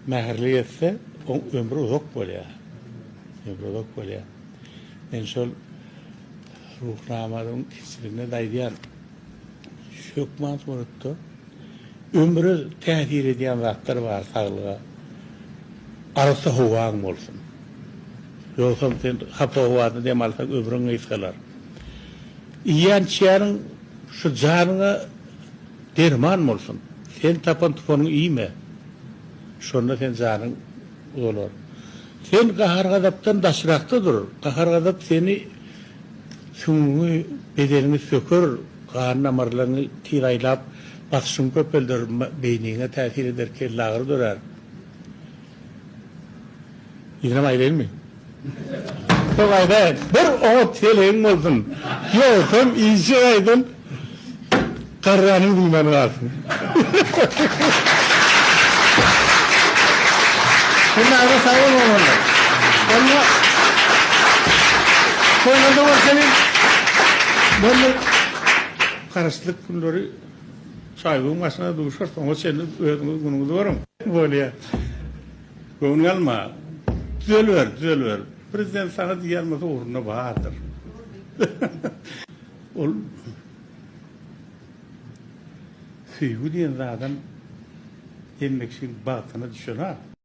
Mähirli gezse, oň ömri uzak bolýar. Ömri uzak bolýar. Men şol Ruhnamanyň kiçiligine-de aýdýan. Hökman suratda ömre täsir edýän zatlar bar saglyga. Arassa howaň bolsun. Ýogsam sen hapa howada dem alsaň ömrüň gysgalar. Iýýän içýäniň şu janyňa derman bolsun. Sen tapan tupanyňy iýme. Şonda sen janyň uzalar. Sen gahar-gazapdan daşrakda dur. Gahar-gazap seni süňňüňi, bedeniňi söker, gan damarlaryňy tiz aýlap, basyşyňy köpelder, beýniňe täsir eder, kellagyry dörär. Ýygnam aýdaýynmy? Soň aýdaýyn. Bir oňat heleýiň bolsun. Ýogsam işe gaýdan garranyň bilmän galsyn. Hemmäňize sag boluň oglanlar. Onda toýlarda görşeliň. Men bir Garaşsyzlyk günleri çaýyň başynda duşarys. Oňa çenli özüňiz günüňizi görüň. Bolýa. Göwnüňe alma. Düzeliber, düzeliber. Prezident saňa diýýän bolsa ugrunda bardyr. Ol söýgi diýen zadam hemme kişiň bagtyna düşenok.